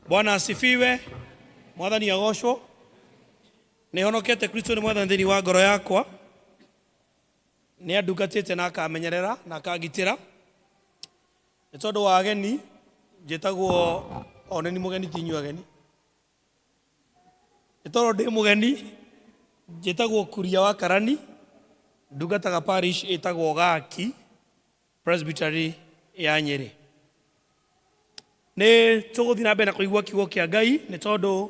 Bwana asifiwe. Mwathani agocwo. Nĩ honokete Kristo nĩ mwathani thĩinĩ wa ngoro yakwa. Nĩ andungatĩte na akamenyerera na akangitĩra. Nĩ tondũ wa ageni njĩtagwo o nĩ ni mũgeni ti inyuĩ ageni. Nĩ tondũ ndĩ mũgeni njĩtagwo Kuria wa Karani, ndungataga parish ĩtagwo Gaki Presbytery ya Nyĩrĩ. Nĩ tũgũthiĩ na mbere na kũigua kiugo kĩa Ngai nĩ tondũ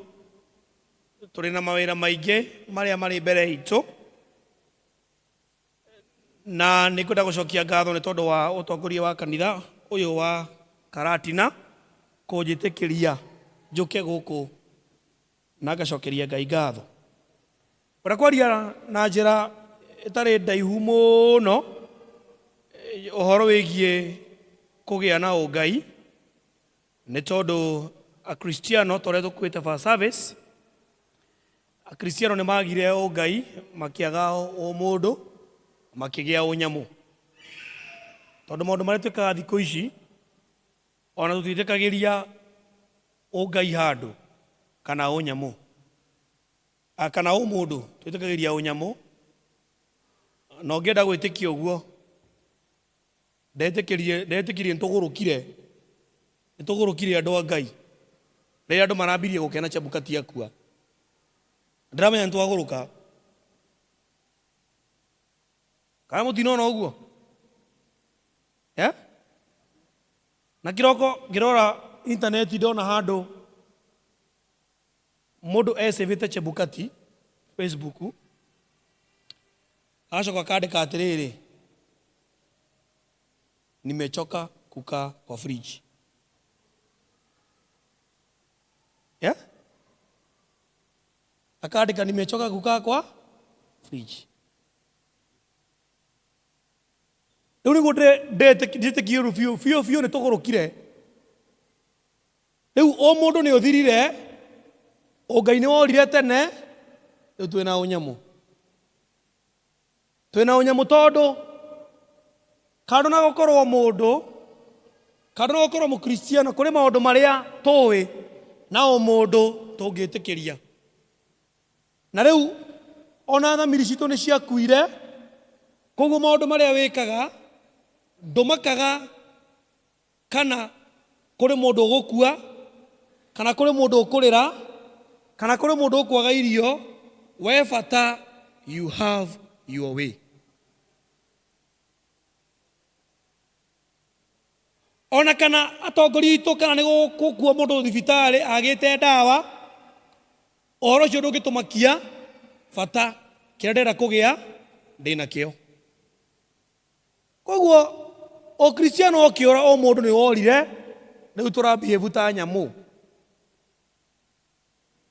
tũrĩ na mawĩra maingĩ marĩa marĩ mbere itũ, na nĩ ngwenda gũcokia ngatho nĩ tondũ wa ũtongoria wa kanitha ũyũ wa Karatina kũnjĩtĩkĩria njũke gũkũ na ngacokeria Ngai ngatho. Ngwenda kwaria na njĩra ĩtarĩ ndaihu mũno ũhoro wĩgiĩ kũgĩa na ũngai, nĩ tondũ Akristiano ta ũrĩa tũkuĩte first service, Akristiano nĩ magire ũngai, makĩaga ũmũndũ, makĩgĩa ũnyamũ. Tondũ maũndũ marĩa twĩkaga thikũ ici, ona tũtiĩtĩkagĩria ũngai handũ kana ũnyamũ. Kana ũmũndũ, twĩtĩkagĩria ũnyamũ. Na ũngĩenda gwĩtĩkia ũguo, ndetĩkirie ndetĩkirie nĩtũgũrũkire, nĩtũgũrũkire andũ a Ngai. Rĩrĩa andũ marambirie gũkena Chebukati akua. Ndĩramenya nĩtwagũrũka. Kana mũtinona ũguo? Eh? Na kĩroko ngĩrora intaneti ndona handũ Mũndũ esavĩte Chebukati Facebook, agacoka akandĩka atĩrĩrĩ, nimechoka kukaa kwa fridge. Yeah? Akandĩka nimechoka kukaa kwa fridge. Rĩu nĩguo ndĩtĩkie rĩu biũ biũ biũ nĩ tũgũrũkire. Rĩu ũmũndũ nĩ ũthirire, ũngai nĩ worire tene, rĩu twĩna ũnyamũ. Twĩna ũnyamũ tondũ kando na gũkorwo mũndũ, kando na gũkorwo mũkristiano, kũrĩ maũndũ marĩa tũĩ na ũmũndũ tũngĩtĩkĩria. Na rĩu ona thamiri citũ nĩ ciakuire, koguo maũndũ marĩa wĩkaga ndũmakaga Kana kũrĩ mũndũ ũgũkua, kana kũrĩ mũndũ ũkũrĩra, kana kũrĩ mũndũ ũkwaga irio, we bata you have your way. Ona kana atongoria aitũ kana nĩ gũkua mũndũ thibitarĩ agĩte ndawa, ũhoro ũcio ndũngĩtũmakia, bata kĩrĩa ndĩrenda kũgĩa ndĩnakĩo. Koguo Ũkristiano ũkĩũra o mũndũ nĩ worire, rĩu tũra behave ta nyamũ.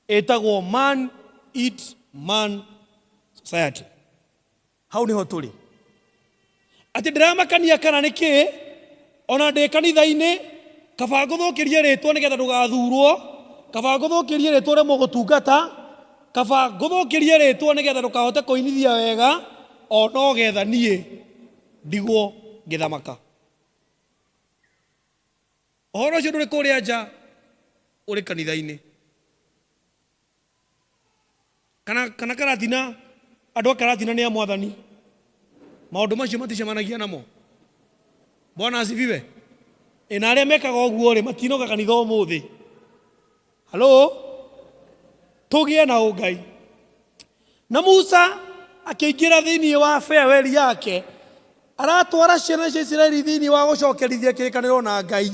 Ĩtagwo man eat man society. Hau nĩho tũrĩ. Atĩ ndĩramakania kana nĩ kĩĩ, ona ndĩ kanitha-inĩ, kaba ngũthũkĩrie rĩtwa nĩgetha ndũgathurwo, kaba ngũthũkĩrie rĩtwa ũremwo gũtungata, kaba ngũthũkĩrie rĩtwa nĩgetha ndũkahote kũinithia wega, o no getha niĩ ndigwo ngĩthamaka. Ũhoro ũcio ndũrĩ kũrĩa nja, ũrĩ kanitha-inĩ. Kana, kana Karatina, andũ a Karatina nĩ a Mwathani. Maũndũ macio maticemanagia namo. Bwana asifiwe. Ĩ na arĩa mekaga ũguo rĩ, matinoka kanitha ũmũthĩ. Halo? Tũgĩe na ũngai. Na Musa akĩingĩra thĩinĩ wa farewell yake, aratwara ciana cia Isiraeli thĩinĩ wa gũcokerithia kĩrĩkanĩro na Ngai.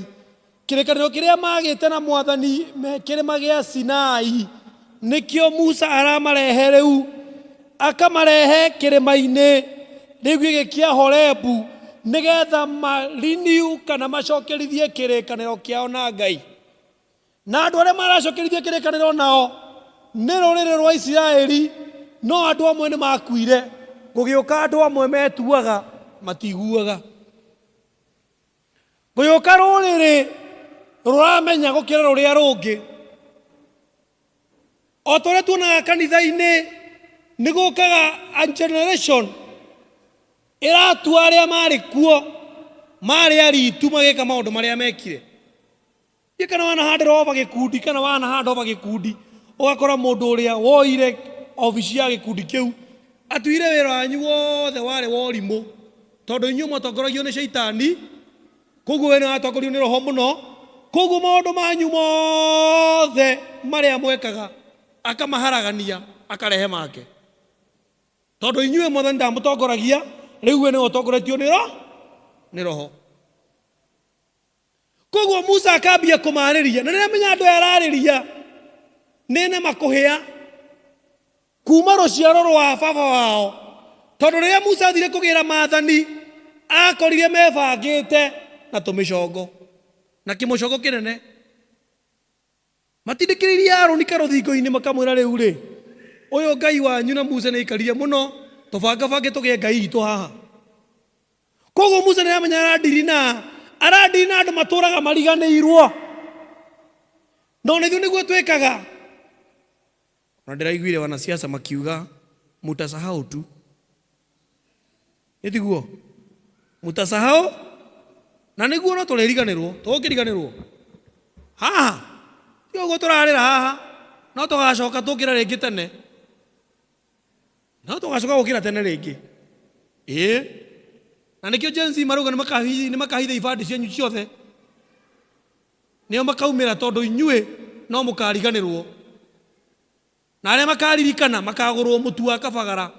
Kĩrĩkanĩro kĩrĩa maagĩte na Mwathani me kĩrĩma gĩa Sinai, nĩkĩo Musa aramarehe rĩu, akamarehe kĩrĩma-inĩ rĩu gĩkĩ kĩa Horebu, nĩgetha ma renew kana macokerithie kĩrĩkanĩro kĩao na Ngai. Na andũ arĩa maracokerithia kĩrĩkanĩro nao nĩ rũrĩrĩ rwa Isiraeli, no andũ amwe nĩ makuire, gũgĩũka andũ amwe metuaga matiguaga. Gũgĩũka rũrĩrĩ rũramenya gũkĩra rũrĩa rũngĩ. O ta ũrĩa tuonaga kanitha-inĩ, nĩ gũkaga a generation ĩratua arĩa marĩ kuo marĩ aritu magĩka maũndũ marĩa mekire. Ndiũĩ kana wanahandĩra over gĩkundi kana wanahanda over gĩkundi ũgakora mũndũ ũrĩa woire obici ya gĩkundi kĩu atuire wĩra wanyu wothe warĩ wa ũrimũ tondũ inyuĩ mwatongoragio nĩ caitani koguo we nĩ watongorio nĩ roho mũno koguo maũndũ manyu mothe marĩa mwekaga akamaharagania akarehe make tondũ inyuĩ mwathani ndamũtongoragia rĩu we nĩwe ũtongoretio nĩ ro nĩ roho Koguo Musa akambia kũmarĩria na nĩramenya andũ aya ararĩria nĩ nema kũhĩa kuma rũciaro rwa baba wao tondũ rĩrĩa Musa athire kũgĩra maathani akorire mebangĩte na tũmĩcongo na kĩmũcongo kĩnene Matindĩkĩrĩirie Aroni karũthingo-inĩ makamwĩra, Rĩu-rĩ, ũyũ Ngai wanyu na Musa nĩaikarire mũno, tũbangabange tũgĩe ngai itũ haha. Koguo Musa nĩaramenya arandiri na arandiri na andũ matũraga mariganĩirwo. No na ithuĩ nĩguo twĩkaga. Na ndĩraiguire wanasiasa makiuga mutasahau tu. Nĩ tiguo? Mutasahau na nĩguo no tũrĩriganĩrwo, tũgũkĩriganĩrwo haha ti ũguo tũrarĩra haha, no tũgacoka tũkĩre rĩngĩ tene, no tũgacoka gũkĩra tene rĩngĩ ĩĩ. Na nĩkĩo Gen Z marauga nĩ makahitha ibandĩ cianyu ciothe, nĩo makaumĩra tondũ inyuĩ no mũkariganĩrwo. Na arĩa makaririkana makagũrwo mũtu wa kabagara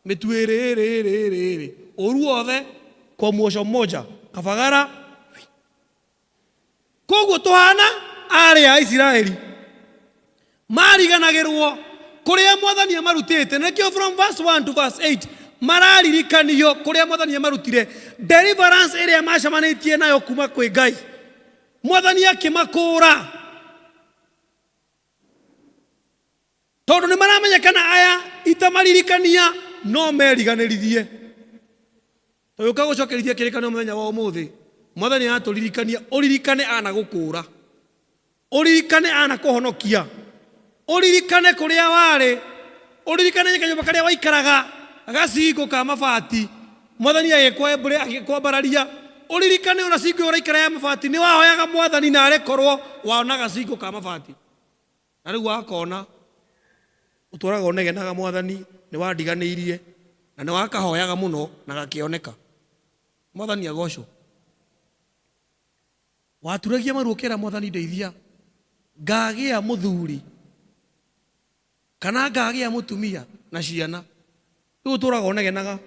mĩtu ĩrĩ ĩrĩ ĩrĩ ĩrĩ ĩrĩ ũru wothe kwa muosho mmoja kabagara. Koguo tũhana arĩ a Isiraeli mariganagĩrwo kũrĩa mwathani amarutĩte. Nĩkĩo from verse 1 to verse 8 mararirikanio kũrĩa mwathani amarutire, deliverance ĩrĩa macemanĩtie nayo kuma kwĩ Ngai, mwathani akĩmakũũra, tondũ nĩ maramenyekana aya itamaririkania no meriganĩrithie. Tũgĩũka gũcokerithia kĩrĩkanĩro mũthenya wa ũmũthĩ, mwathani aratũririkania ũririkane anagũkũũra, ũririkane anakũhonokia, ũririkane kũrĩa warĩ, ũririkane kanyũmba karĩa waikaraga gacingũ ka mabati, mwathani agĩkwambararia. Ũririkane ona cingũ ĩyo ũraikara ya mabati nĩ wahoyaga mwathani na arĩkorwo wona gacingũ ka mabati, na rĩu wakona ũtũraga ũnegenaga mwathani nĩ wandiganĩirie, na nĩ wakahoyaga mũno na gakĩoneka. Mwathani agocwo. Waturagia maru ũkera mwathani ndeithia ngagĩa mũthuri kana ngagĩa mũtumia na ciana. Rĩu ũtũraga ũnegenaga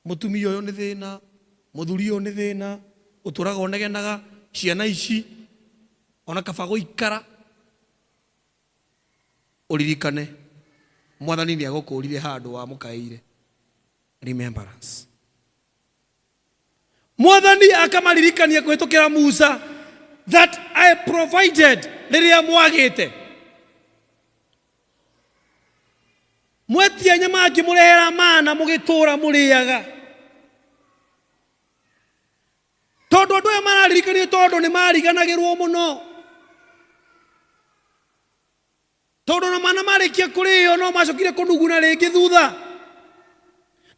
mũtumia ũyũ nĩ thĩna, mũthuri ũyũ nĩ thĩna, ũtũraga ũnegenaga ciana ici ona kaba gũikara. Ũririkane mwathani nĩ agũkũrire handũ wamũkaĩire. Remembrance. Mwathani akamaririkania kũhĩtũkĩra Musa that I provided rĩrĩa mwagĩte. Mwetia nyama ngĩmũrehera mana mũgĩtũra mũrĩaga. Tondũ andũ aya mararirikanio tondũ nĩ mariganagĩrwo mũno. Tondũ ona mana marĩkia kũrĩo no macokire kũnuguna rĩngĩ thutha.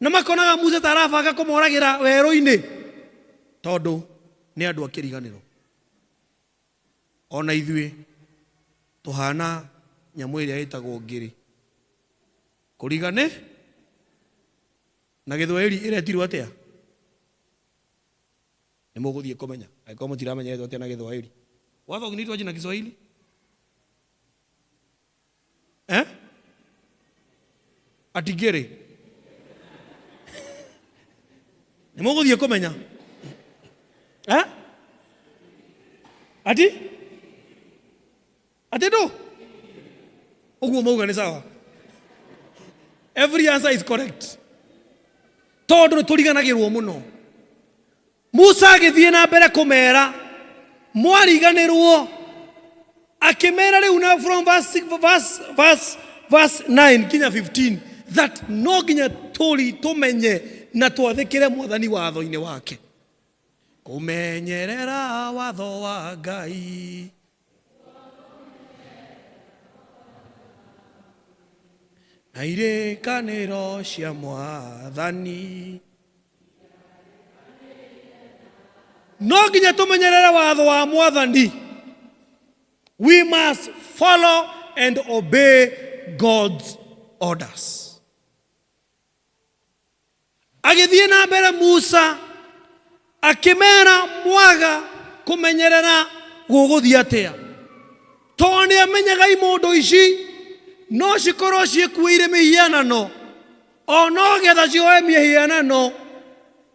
Na makonaga Musa ta arabanga kũmoragĩra werũ-inĩ. Tondũ nĩ andũ a kĩriganĩro. Ona ithuĩ tũhana nyamũ ĩrĩa ĩtagwo ngĩrĩ. Kũrigane na Gĩthwaĩri ĩretirwo atĩa? Nĩ mũgũthiĩ kũmenya angĩkorwo mũtiramenya ĩretwo atĩa na Gĩthwaĩri. Watho ũgĩnitwaje na Kiswahili? Eh? Ati ngĩrĩ nĩ mũgũthiĩ kũmenya, eh? Ati ati ndũ ũguo mauga nĩ sawa. Every answer is correct tondũ nĩ tũriganagĩrwo mũno. Musa agĩthiĩ na mbere kũmera mwariganĩrwo, akĩmera rĩu na from verse 9 nginya 15 that no nginya tũri tũmenye na twathĩkĩre mwathani watho-inĩ wake, kũmenyerera watho wa Ngai na irĩkanĩro cia mwathani. No nginya tũmenyerere watho wa Mwathani. We must follow and obey God's orders. Agĩthiĩ na mbere Musa akĩmera mwaga kũmenyerera gũgũthiĩ atĩa, tondũ nĩ amenyaga imũndũ ici no cikorwo ciĩkuĩire mĩhianano o no getha cioe mĩhianano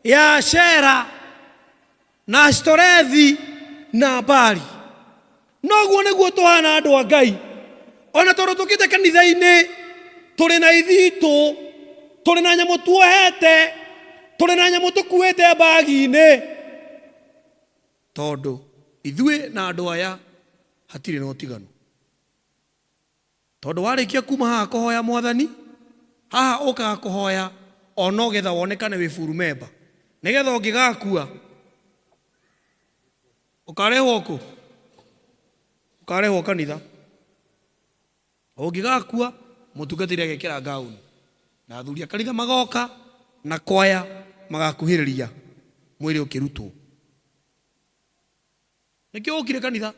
ya Ashera na Ashitorethi na Baali. Noguo nĩguo tũhana andũ a Ngai. Ona tondũ tũkĩte kanitha-inĩ tũrĩ na ithitũ, tũrĩ na nyamũ tuohete, tũrĩ na nyamũ tũkuĩte mbagi-inĩ, tondũ ithuĩ na andũ aya hatirĩ na ũtiganu. Tondũ warĩkia kuma haha kũhoya Mwathani, haha ũkaga kũhoya o no getha wonekane wĩ full member, nĩgetha ũngĩgakua ũkarehwo kũ? Ũkarehwo kanitha. Ũngĩgakua mũtungatĩri agekĩra ngauni na athuri a kanitha magoka na kwaya magakuhĩrĩria mwĩrĩ ũkĩrutwo. Nĩkĩo ũkire kanitha.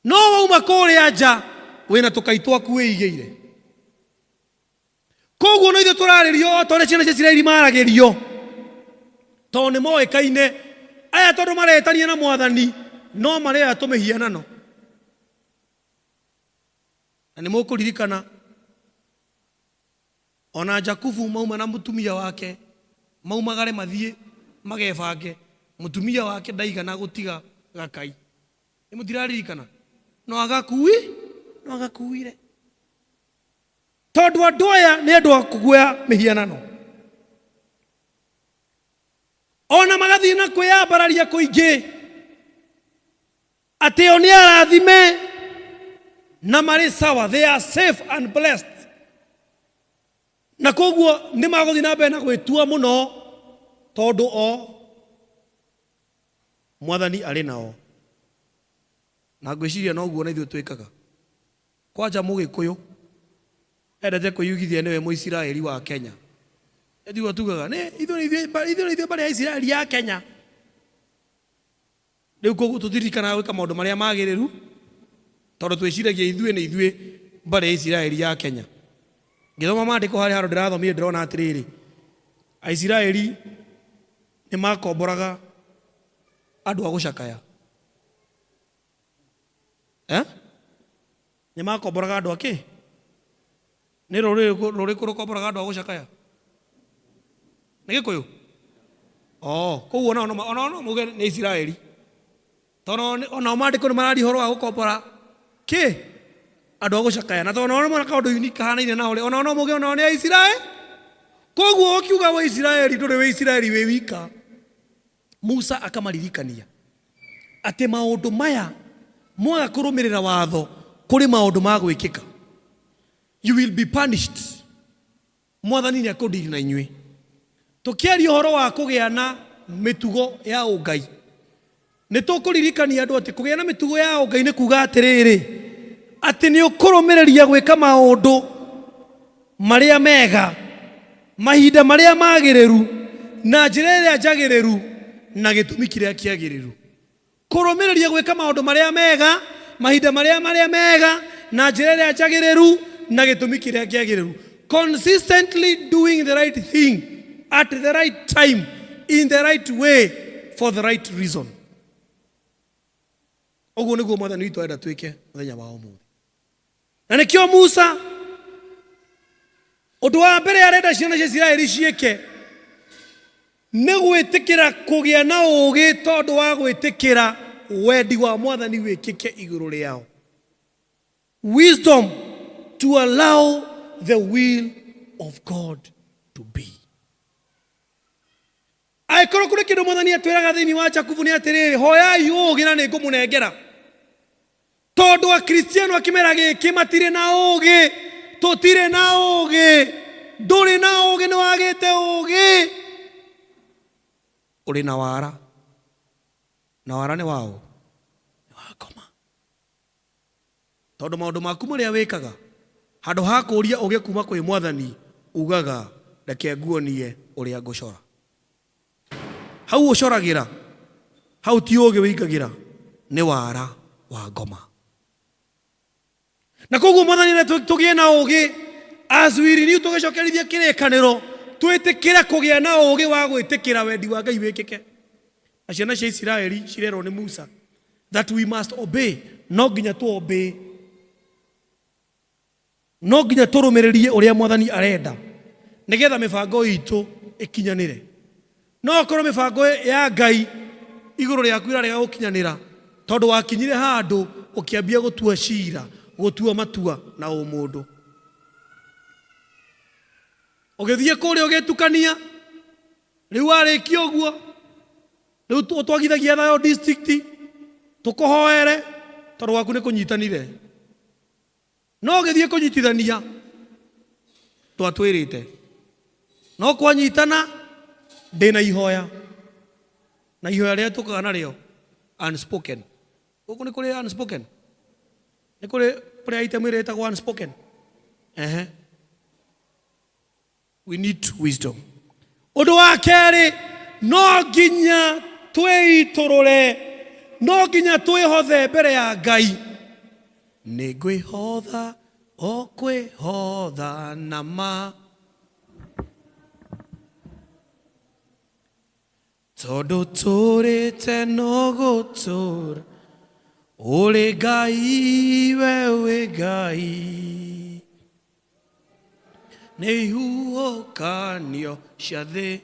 No wauma kũrĩa nja wĩna tũkai twaku wĩigĩire. Koguo no ithuĩ tũrarĩrio o ta ũrĩa ciana cia Isiraeli maragĩrio, tondũ nĩ moĩkaine aya, tondũ maretania na Mwathani no marĩoya tũmĩhianano. Na nĩ mũkũririkana ona Jakubu mauma na mũtumia wake maumagare mathiĩ magebange, mũtumia wake ndaigana gũtiga gakai. Nĩ mũtiraririkana? No agakui, no agakuire. Tondũ andũ aya nĩ andũ a kũguoya mĩhianano. Ona magathiĩ na kwĩyambararia kũingĩ atĩ o nĩ arathime na marĩ sawa, they are safe and blessed, na koguo nĩ magũthiĩ na mbere na gwĩtua mũno tondũ o Mwathani arĩ nao. Na ngwĩciria noguo na ithuĩ twĩkaga. Kwanja Mũgĩkũyũ endete kwĩyugithia nĩwe Mũisiraeli wa Kenya. Tiguo tugaga nĩ ithuĩ nĩ ithuĩ mbarĩ ya Isiraeli ya Kenya. Rĩu koguo tũtiririkanaga gwĩka maũndũ marĩa magĩrĩru tondũ twĩciragia ithuĩ nĩ ithuĩ mbarĩ ya Isiraeli ya Kenya. Ngĩthoma maandĩko harĩ handũ ndĩrathomire ndĩrona atĩrĩrĩ, Aisiraeli nĩ makomboraga andũ a gũcakaya. Eh? Nĩ makomboraga andũ akĩ? Nĩ rũrĩrĩ rũrĩkũ rũkomboraga andũ a gũcakaya? Nĩ Gĩkũyũ? Oh, koguo onao no onao no mauge nĩ Isiraeli. Tondũ onao maandĩko nĩ mararia ũhoro wa gũkombora kĩ? Andũ a gũcakaya. Na tondũ onao nĩ mona kaũndũ unique kahanaine nao rĩ, onao no mauge onao nĩ Aisiraeli. Koguo ũkiuga wĩ Isiraeli ndũrĩ wĩ Isiraeli wĩ wika. Musa akamaririkania atĩ maũndũ maya mwaga kũrũmĩrĩra watho kũrĩ maũndũ ma gwĩkĩka. You will be punished. Mwathani nĩ akũndiri na inyuĩ. Tũkĩaria ũhoro wa kũgĩa na mĩtugo ya ũngai, nĩ tũkũririkania andũ atĩ kũgĩa na mĩtugo ya ũngai nĩ kuga atĩrĩrĩ, atĩ nĩ ũkũrũmĩrĩria gwĩka maũndũ marĩa mega, mahinda marĩa magĩrĩru, na njĩra ĩrĩa njagĩrĩru, na gĩtũmi kĩrĩa kĩagĩrĩru. Kũrũmĩrĩria gwĩka maũndũ marĩa mega, mahinda marĩa marĩa mega, na njĩra ĩrĩa njagĩrĩru, na gĩtũmi kĩrĩa kĩagĩrĩru. Consistently doing the right thing at the right time in the right way for the right reason. Ũguo nĩguo Mwathani witũ arenda twĩke mũthenya wa ũmũthĩ. Na nĩkĩo Musa ũndũ wa mbere arenda ciana cia Isiraeli ciĩke nĩ gwĩtĩkĩra kũgĩa na ũũgĩ tondũ wa gwĩtĩkĩra wendi wa Mwathani wĩkĩke igũrũ rĩao. Wisdom to allow the will of God to be. Angĩkorwo kũrĩ kĩndũ Mwathani atwĩraga thĩinĩ wa Jakubu nĩ atĩrĩrĩ, hoyai ũũgĩ na nĩ ngũmũnengera. Tondũ Akristiano a kĩmera gĩkĩ matirĩ na ũũgĩ, tũtirĩ na ũũgĩ, ndũrĩ na ũũgĩ, nĩ wagĩte ũũgĩ, ũrĩ na wara, na wara nĩ waũ? Nĩ wa ngoma. Tondũ maũndũ maku marĩa wĩkaga, handũ ha kũũria ũũgĩ kuuma kwĩ Mwathani, ugaga, Reke nguonie ũrĩa ngũcora. Hau ũcoragĩra Hau ti ũũgĩ wĩingagĩra, nĩ wara wa ngoma. Na koguo Mwathani nĩ tũgĩe na ũũgĩ as we renew, tũgĩcokerithia kĩrĩkanĩro, twĩtĩkĩre kũgĩa na ũũgĩ wa gwĩtĩkĩra wendi wa Ngai wĩkĩke. Na ciana cia Isiraeli cirerwo nĩ Musa that we must obey, no nginya tũ obey, no nginya tũrũmĩrĩrie ũrĩa Mwathani arenda nĩgetha mĩbango itũ ĩkinyanĩre. No okorwo mĩbango ya Ngai igũrũ rĩaku ĩrarega gũkinyanĩra tondũ wakinyire handũ ũkĩambia gũtua cira, gũtua matua na ũmũndũ, ũgĩthiĩ kũrĩa ũgĩtukania, rĩu warĩkia ũguo, rĩu ũtwagithagia thayũ district tũkũhoere tondũ gwaku nĩ kũnyitanire. No ũgĩthiĩ kũnyitithania twatwĩrĩte no kwanyitana ndĩna ihoya, na ihoya rĩrĩa tũkaga narĩo unspoken. Gũkũ nĩ kũrĩ unspoken, nĩ kũrĩ prayer item ĩrĩa ĩtagwo unspoken. Ehe, we need wisdom. Ũndũ wa kerĩ, no nginya twĩitũrũre, no nginya twĩhothe mbere ya Ngai. Nĩ ngwĩhotha o kwĩhotha na ma, tondũ tũrĩte no gũtũra ũrĩ Ngai, we wĩ Ngai. Nĩ ihuhũkanio cia thĩ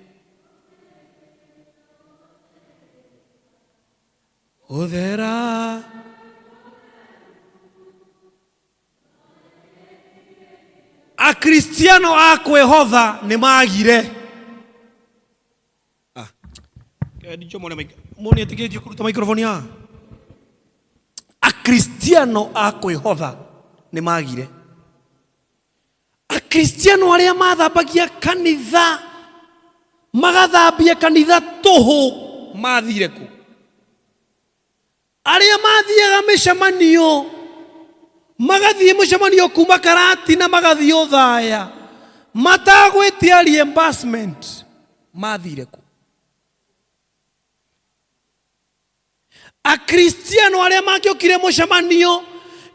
gũthera. Akristiano a kwĩhotha nĩ magire. Ah, mũndũ nĩetĩkĩrĩtio kũruta microphone haha. Akristiano a kwĩhotha nĩ magire. Akristiano arĩa mathambagia kanitha, magathambia kanitha tũhũ, mathire kũ? Arĩa mathiaga mĩcemanio, magathiĩ mũcemanio kuma Karatina magathiĩ Othaya matagwĩtia reimbursement, mathire kũ? Akristiano arĩa mangĩokire mũcemanio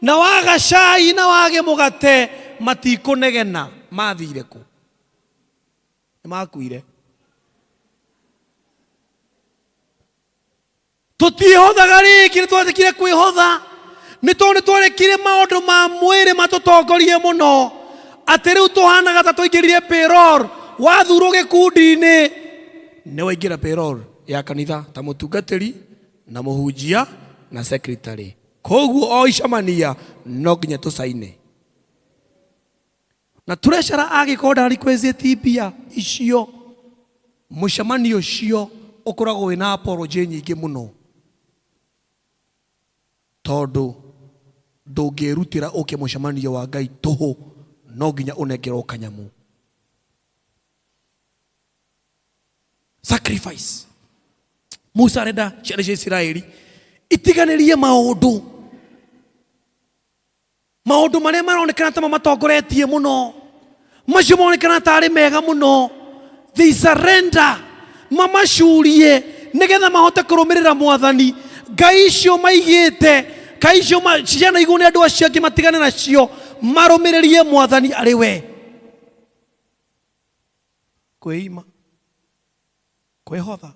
na waga cai na wage mũgate matikũnegena, mathire kũ? Nĩ makuire. Tũtiĩhothaga rĩngĩ, nĩ twarekire kwĩhotha nĩ tondũ nĩ twarekire maũndũ ma mwĩrĩ matũtongorie mũno, atĩ rĩu tũhanaga ta tũingĩrire payroll. Wathurwo gĩkundi-inĩ, nĩ waingĩra payroll ya kanitha ta mũtungatĩri na mũhunjia na secretary. Koguo o icemania no nginya tũcaine na treasurer angĩkorwo nda request mbia icio, mũcemanio ũcio ũkoragwo wĩna apology nyingĩ mũno, tondũ ndũngĩrutĩra ũke mũcemanio wa Ngai tũhũ, no nginya ũnengerwo kanyamũ. Sacrifice. Musa arenda ciana cia Isiraeli itiganĩrie maũndũ, maũndũ marĩa maronekana ta mamatongoretie mũno, macio maronekana tarĩ mega mũno. They surrender, mamacurie nĩgetha mahote kũrũmĩrĩra Mwathani. Ngai icio maigĩte, ngai icio cianaigwo nĩ andũ acio angĩ, matigane nacio, marũmĩrĩrie Mwathani arĩ we. Kwĩima, kwĩhotha,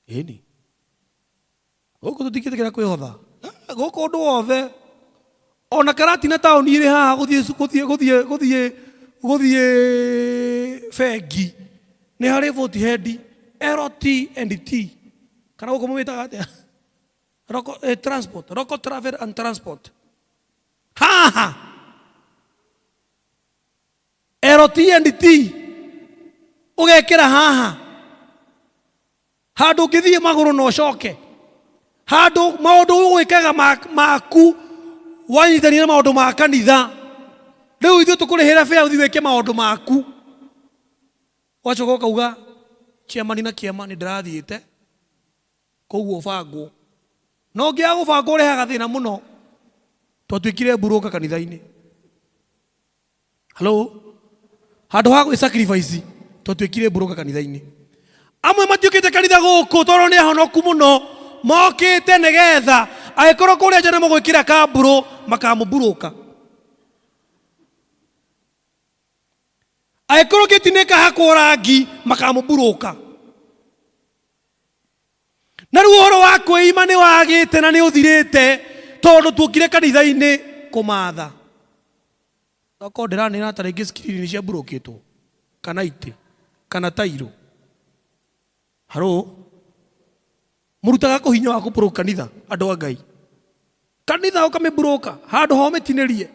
ĩni gũkũ tũtingĩtĩkĩra kwĩhotha. Gũkũ ũndũ wothe, ona Karatina taũni ĩrĩ haha, gũthiĩ gũthiĩ gũthiĩ gũthiĩ gũthiĩ bengi nĩ harĩ vote head LT and T, kana gũkũ mũmĩtaga atĩa? Local, transport, local travel and transport. Haha LT and T ũgekĩra haha handũ ũngĩthiĩ magũrũ na ũcoke handũ maũndũ ũgwĩkaga maku wanyitania na maũndũ ma kanitha. Rĩu ithuĩ tũkũrĩhĩra bĩa ũthiĩ wĩke maũndũ maku, wacoka ũkauga chairman na kĩama nĩ ndĩrathiĩte, koguo bangwo. No ũngĩaga gũbangwo ũrehaga thĩna mũno. Twatuĩkire mburũka kanitha-inĩ. Hello, handũ ha gwĩ sacrifice twatuĩkire mburũka kanitha-inĩ. Amwe matiũkĩte kanitha gũkũ tondũ nĩ ahonoku mũno, mokĩte nĩgetha angĩkorwo kũrĩa nja nĩ mũgwĩkĩra kambũrũ makamũmburũka. Angĩkorwo gĩti nĩ kahakwo rangi makamũmburũka. Na rĩu ũhoro wa kwĩima nĩ wagĩte na nĩ ũthirĩte tondũ tuokire kanitha-inĩ kũmatha. Okorwo ndĩranĩra ta rĩngĩ screen nĩ ciamburũkĩtwo kana itĩ kana tairũ. Haro, mũrutaga kũ hinya wa kũmburũka kanitha andũ a Ngai? Kanitha ũkamĩmburũka handũ ha ũmĩtinĩrie.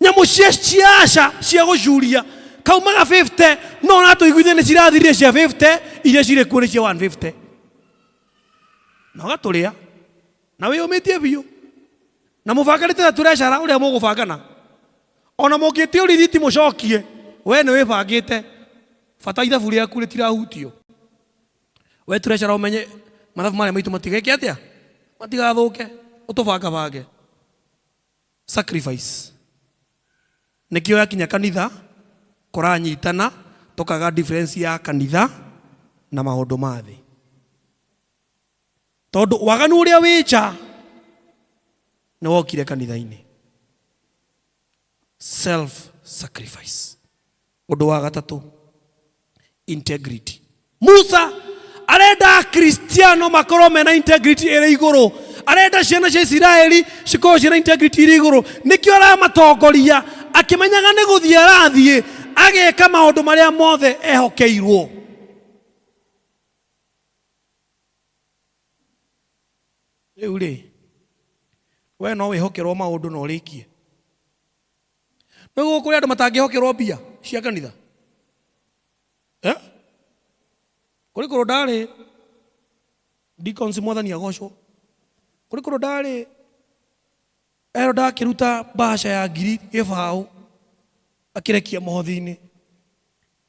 Nyamũ cia cia aca cia gũcuria kaumaga 50 no ũratũiguithia nĩ cirathirire cia 50 iria cirĩ kuo nĩ cia 150. Na ũgatũrĩa na wĩyũmĩtie biũ na mũbanganĩte na tũrecara ũrĩa mũgũbangana. Ona mũngĩtio rithiti mũcokie, we nĩ wĩbangĩte bata ithabu rĩaku rĩtirahutio. We tũrecara ũmenye mathabu marĩa maitũ matigeke atĩa, matigathũke, ũtũbangabange. Sacrifice. Nĩkĩo yakinya kanitha kũranyitana tũkaga difference ya kanitha na maũndũ ma thĩ. Tondũ waganu ũrĩa wĩ nja nĩ wokire kanitha-inĩ. Self sacrifice. Ũndũ wa gatatũ, integrity. Musa arenda Akristiano makorwo mena integrity ĩrĩ igũrũ. Arenda ciana cia Isiraeli cikorwo ciĩna integrity ĩrĩ igũrũ. Nĩkĩo aramatongoria akĩmenyaga nĩ gũthiĩ arathiĩ ageka maũndũ marĩa mothe ehokeirwo. Rĩu rĩ, we no wĩhokerwo maũndũ na ũrĩkie? Nĩ gũkũ kũrĩ andũ matangĩhokerwo mbia cia kanitha? Eh? Kũrĩ kũndũ ndarĩ deacons, mwathani agocwo. Kũrĩ kũndũ ndarĩ ero ndakĩruta mbaca ya ngiri gĩbaũ akĩrekia mũhothi-inĩ.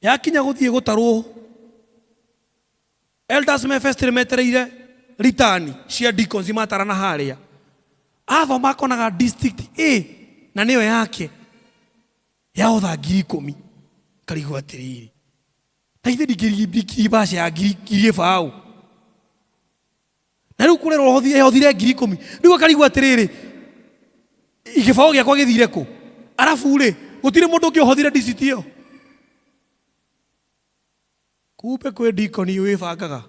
Yakinya gũthiĩ gũtarwo elders me festire metereire ritani cia deacons matarana harĩa. Athoma akonaga district A na nĩyo yake yahotha ngiri ikũmi. Karigwo atĩrĩrĩ, ta ithe ndingĩrikia mbaca ya ngiri gĩbaũ. Na rĩu kũrerwo ehothire ngiri ikũmi. Rĩu akarigwo atĩrĩrĩ, gĩbaũ gĩakwa gĩthire kũ? Arabu rĩ, gũtirĩ mũndũ ũngĩ ũhothire district ĩyo. Kumbe kwĩ deacon wĩbangaga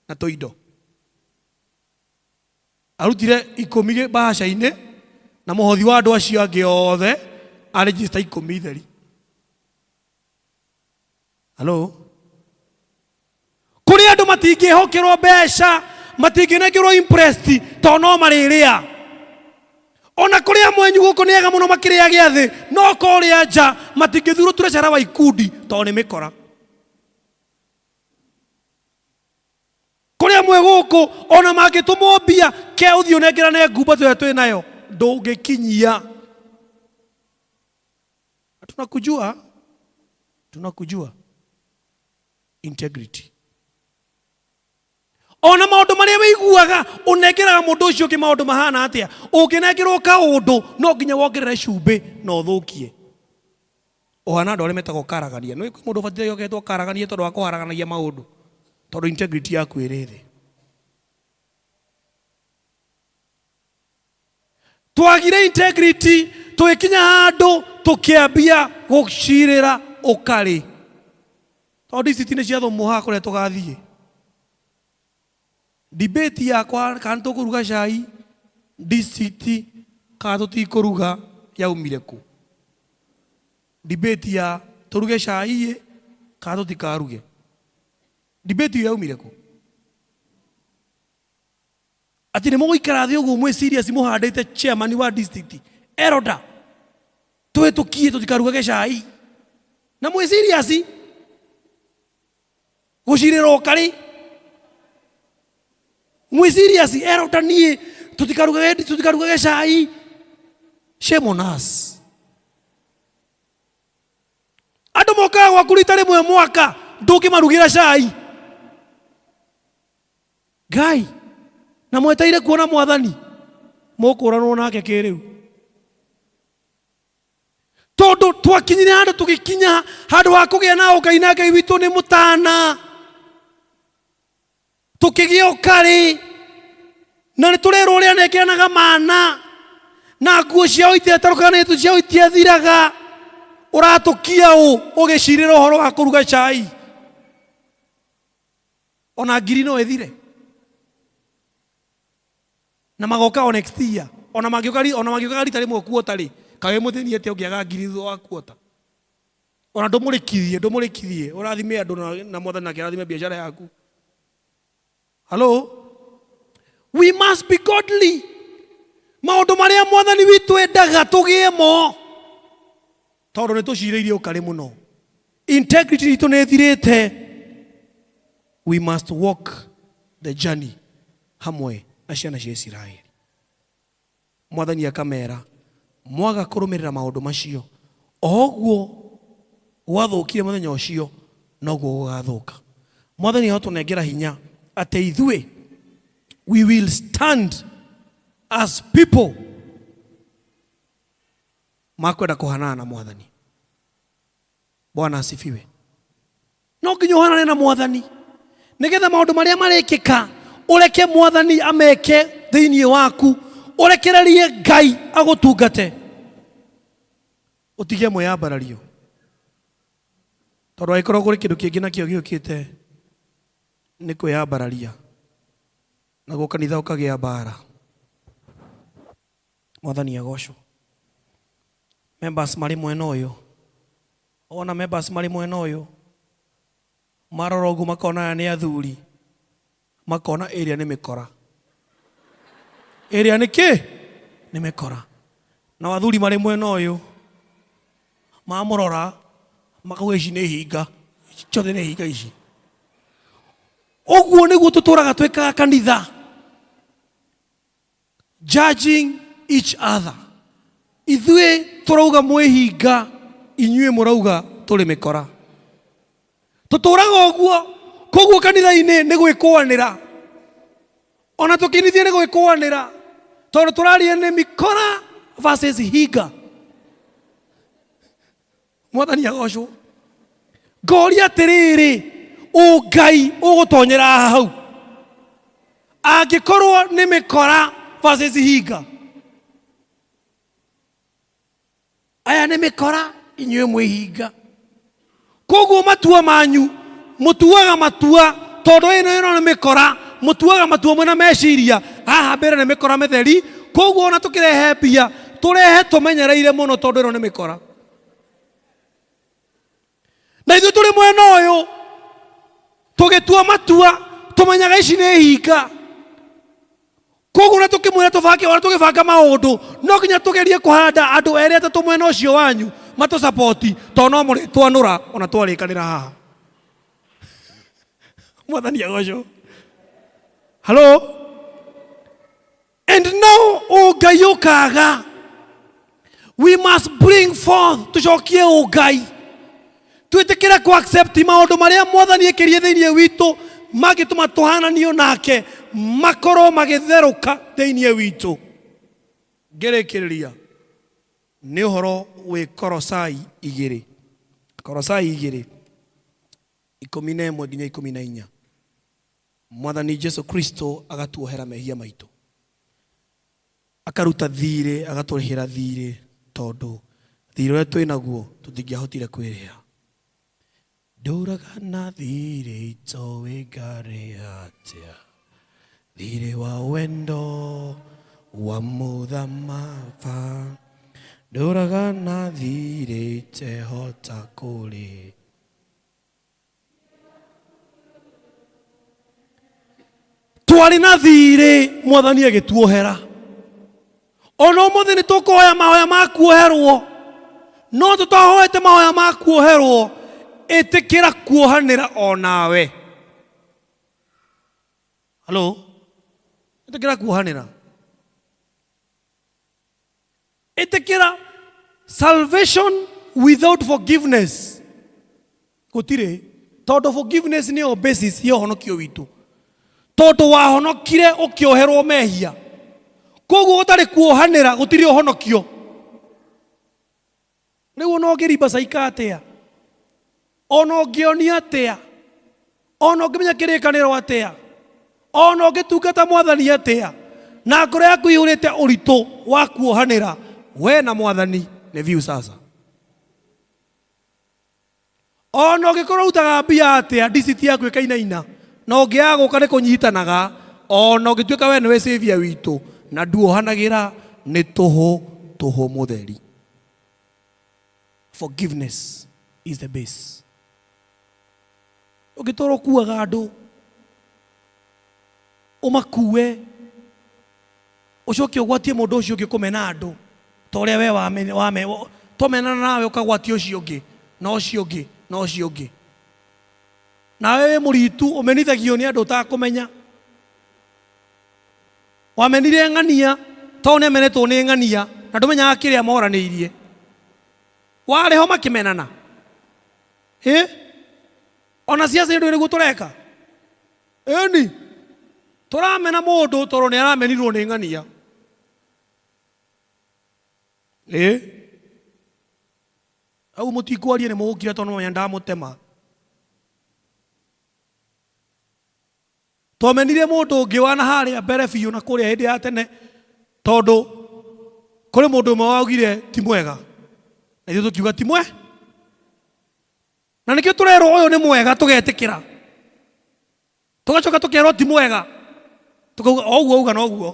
na tũindo. Arutire ikũmi mbaca-inĩ na mũhothi wa andũ acio angĩ othe arĩnjĩsta ikũmi theri. Hello? Kũrĩ andũ matingĩhokerwo mbeca, matingĩnengerwo imprest tondũ no marĩrĩa. Ona kũrĩ amwe anyu gũkũ nĩ ega mũno makĩrĩa gĩathĩ, no kũrĩa nja matingĩthurwo treasurer wa ikundi tondũ nĩ mĩkora. Kũrĩ amwe gũkũ ona mangĩtũmwo mbia ke ũthiĩ ũnengerane ngumba tũrĩa twĩ nayo ndũngĩkinyia. Tunakujua, tunakujua. Integrity. Ona maũndũ marĩa wĩiguaga ũnengeraga mũndũ ũcio ũngĩ maũndũ mahana atĩa, ũngĩnengerwo kaũndũ no nginya wongerere cumbĩ na ũthũkie. Ũhana andũ arĩa metagwo karagania. Nĩ kwĩ mũndũ ũbatithagio agetwo karagania tondũ wa kũharaganagia maũndũ, tondũ integrity yaku ĩrĩ thĩ. Twagire integrity tũgĩkinya handũ tũkĩambia gũcirĩra ũkarĩ, tondũ district nĩ ciathomwo haha kũrĩa tũgathiĩ. Debate yakwa kana tũkũruga cai district kana tũtikũruga yaumire kũ? Debate ya tũruge cai ĩ kana tũtikaruge, debate ĩyo yaumire kũ? Atĩ nĩ mũgũikara thĩ ũguo mwĩ serious mũhandĩte chairman wa district elder tũhĩtũkie tũtikarugage cai na mwĩ serious gũcirĩra ũkarĩ mwĩ serious elder niĩ tũtikarugage cai. Shame on us. Andũ mokaga gwaku rita rĩmwe mwaka ndũngĩmarugĩra cai. Ngai na mweteire kuona mwathani mũkũranwo nake kĩrĩu. Tondũ twakinyire handũ tũgĩkinya handũ ha kũgĩa na ũngai na Ngai witũ nĩ mũtana. Tũkĩgĩa ũkarĩ na nĩ tũrerwo ũrĩa anengeranaga mana na nguo ciao itiatarũkaga na itũ ciao itiathiraga. Ũratũkia ũ ũgĩcirĩra ũhoro wa kũruga cai? Ona ngiri no ĩthire na magoka o next year. Ona mangĩũka ona mangĩũkaga rita rĩmwe kuota rĩ, kaĩ wĩ mũthĩni atĩa ũngĩaga ngiri thutha wa kuota? Ona ndũmũrĩkithie, ndũmũrĩkithie, ũrathime andũ na Mwathani nake arathime biacara yaku. Hello? We must be godly. Maũndũ marĩa Mwathani witũ endaga tũgĩe mo, tondũ nĩ tũcirĩirie ũkarĩ mũno. Integrity itũ nĩ ĩthirĩte. We must walk the journey hamwe na ciana cia Isiraeli. Mwathani akamera, mwaga kũrũmĩrĩra maũndũ macio, o ũguo gwathũkire mũthenya ũcio, noguo gũgathũka. Mwathani arotũnengera hinya atĩ ithuĩ we will stand as people makwenda kũhanana na Mwathani. Bwana asifiwe. No nginya ũhanane na Mwathani nĩgetha maũndũ marĩa marĩkĩka ũreke Mwathani ameke thĩinĩ waku, ũrekererie Ngai agũtungate, ũtige mwĩyambarario, tondũ angĩkorwo kũrĩ kĩndũ kĩngĩ nakĩo gĩũkĩte nĩ kwĩyambararia, naguo kanitha ũkagĩa mbara. Mwathani agocwo. Members marĩ mwena ũyũ, ona members marĩ mwena ũyũ, marora ũguo makona aya nĩ athuri, makona ĩrĩa nĩ mĩkora, ĩrĩa nĩ kĩ? Nĩ mĩkora. Nao athuri marĩ mwena ũyũ mamũrora makauga ici nĩ hinga, ici ciothe nĩ hinga ici. Ũguo nĩguo tũtũraga twĩkaga kanitha, judging each other. Ithuĩ tũrauga mwĩhinga, inyuĩ mũrauga tũrĩ mĩkora. Tũtũraga ũguo. Koguo kanitha-inĩ nĩ gwĩkũanĩra, ona tũkinithie nĩ gwĩkũanĩra, tondũ tũraria nĩ mĩkora versus hinga. Mwathani agocwo. Ngoria atĩrĩrĩ, ũngai ũgũtonyera haha hau angĩkorwo nĩ mĩkora versus hinga? Aya nĩ mĩkora, inyuĩ mwĩhinga. Koguo matua manyu mũtuaga matua tondũ ĩno ĩno nĩ mĩkora, mũtuaga matua mwĩna meciria haha mbere nĩ mĩkora mĩtheri. Koguo ona tũkĩrehe mbia tũrehe tũmenyereire mũno tondũ ĩno nĩ mĩkora. Na ithuĩ tũrĩ mwena ũyũ tũgĩtua matua tũmenyaga ici nĩ hinga. Koguo na tũkĩmwĩra tũbange, ona tũgĩbanga maũndũ no nginya tũgerie kũhanda andũ erĩ atatũ mwena ũcio wanyu matũsapoti, tondũ no mũrĩtwanũra ona twarĩkanĩra haha. Mwathani agocwo. Hello? And now ũngai ũkaga. We must bring forth, tũcokie ũngai, twĩtĩkĩre ku accept maũndũ marĩa Mwathani ekĩrie thĩinĩ witũ mangĩtũma tũhananio nake makorwo magĩtherũka thĩinĩ witũ. Ngĩrĩkĩrĩria nĩ ũhoro wĩ Korosai igĩrĩ, Korosai igĩrĩ 11 nginya 14. Mwathani Jesu Kristo agatuohera mehia maitũ, akaruta thirĩ, agatũrĩhĩra thirĩ, tondũ thirĩ ũrĩa twĩ naguo tũtingĩahotire kwĩrĩha. Ndũraga na thirĩ itoĩ ngarĩha atĩa, thirĩ wa wendo wa mũthamaka, ndũraga na thirĩ itehota kũrĩ. Twarĩ na thirĩ, Mwathani agĩtuohera. Ona ũmũthĩ nĩ tũkũhoya mahoya ma kuoherwo, no tũtahoete mahoya ma kuoherwo, ĩtĩkĩra kuohanĩra onawe. Hello? Ĩtĩkĩra kuohanĩra. Ĩtĩkĩra salvation without forgiveness gũtirĩ, tondũ forgiveness nĩyo basis ya ũhonokio witũ, tondũ wahonokire ũkĩoherwo mehia. Koguo gũtarĩ kuohanĩra gũtirĩ ũhonokio. Rĩu ona ũngĩrimbacaika atĩa, ona ũngĩonia atĩa, ona ũngĩmenya kĩrĩkanĩro atĩa, ona ũngĩtungata Mwathani atĩa, na ngoro yaku iyũrĩte ũritũ wa kuohanĩra, we na Mwathani nĩ biũ sasa. Ona ũngĩkorwo ũrutaga mbia atĩa, ndiciti yaku ĩkainaina, na ũngĩaga gũka nĩ kũnyitanaga, ona ũngĩtuĩka we nĩwe saviour witũ na nduohanagĩra, nĩ tũhũ tũhũ mũtheri. Forgiveness is the base. Ũngĩtũra ũkuaga andũ, ũmakue, ũcoke ũgwatie mũndũ ũcio ũngĩ kũmena andũ ta ũrĩa we wame, wame, twamenana nawe ũkagwatia ũcio ũngĩ na ũcio ũngĩ na ũcio ũngĩ. Nawe wĩ mũritu ũmenithagio nĩ andũ ũtakũmenya. Wamenire ng'ania tondũ nĩ amenetwo nĩ ng'ania na ndũmenyaga kĩrĩa moranĩirie. Warĩ ho makĩmenana. Ĩ? Ona ciaca ndũĩ nĩguo tũreka. Ĩni. Tũramena mũndũ tondũ nĩ aramenirwo nĩ ng'ania. Ĩ? Hau mũtikwaria nĩ mũgũkira tondũ nĩmwamenya ndamũtema. Twamenire mũndũ ũngĩ wa na harĩa mbere biũ na kũrĩa hĩndĩ ya tene tondũ kũrĩ mũndũ ũmwe waugire ti mwega na ithuĩ tũkiuga ti mwe na nĩkĩo tũrerwo ũyũ nĩ mwega tũgetĩkĩra tũgacoka tũkerwo ti mwega tũkauga o ũguo auga noguo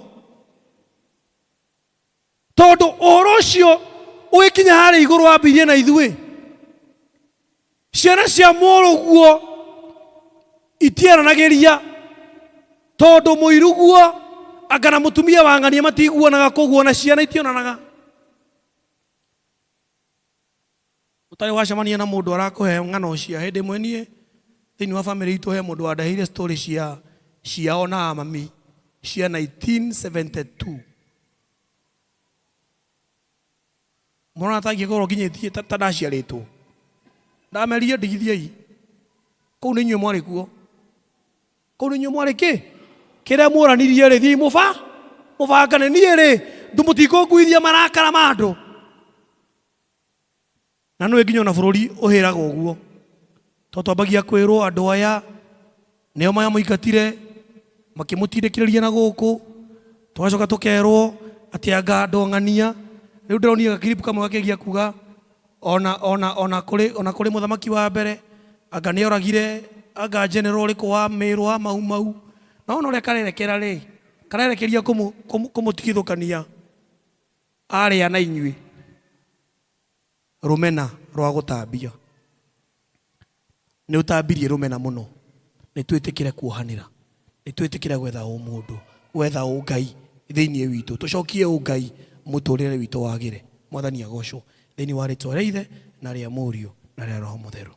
Tondũ ũhoro ũcio ũgĩkinya harĩa igũrũ wambĩirie na ithuĩ, ciana cia mũrũguo itieranagĩria, tondũ mũiruguo anga na mũtumia wa ng'ania matiguanaga, koguo ona ciana itionanaga. Ũtarĩ wacemania na mũndũ arakũhe ng'ano cia hĩndĩ ĩmwe niĩ thĩinĩ wa famĩlĩ itũ he mũndũ wandeheire story cia ciao na mami cia 1972. Mũrona ta ingĩkorwo nginyĩtie ta ndaciarĩtwo. Ndamerire ndigithiei. Kũu nĩ inyuĩ mwarĩ kuo. Kũu nĩ inyuĩ mwarĩ kĩ? Kĩrĩa muoranirie rĩ, thiĩi mũba mũbangane. Niĩ rĩ, mũtikũnguithia marakara ma andũ. Na nĩũĩ nginya ona bũrũri ũhĩraga ũguo. Tondũ twambagia kwĩrwo andũ aya nĩo mamũingatire, makĩmũtindĩkĩrĩria na gũkũ, tũgacoka tũkerwo atĩ anga andũ ng'ania. Rĩu ndĩronire ga clip kamwe gakĩgeria kuga ona, ona, ona kũrĩ, ona kũrĩ mũthamaki wa mbere, anga nĩoragire anga general ũrĩkũ wa Mĩrũ wa Mau Mau. Na wona ũrĩa karerekera rĩ, karerekeria kũmũtigithũkania arĩa na inyuĩ. Rũmena rwa gũtambia. Nĩ ũtambirie rũmena mũno. Nĩ twĩtĩkĩre kuohanĩra. Nĩ twĩtĩkĩre gwetha ũmũndũ, gwetha ũngai thĩinĩ witũ. Tũcokie ũngai mũtũrĩre witũ wagĩre. Mwathani agocwo. Thĩinĩ wa rĩtwa rĩa Ithe na rĩa Mũriũ na rĩa Roho Mũtheru.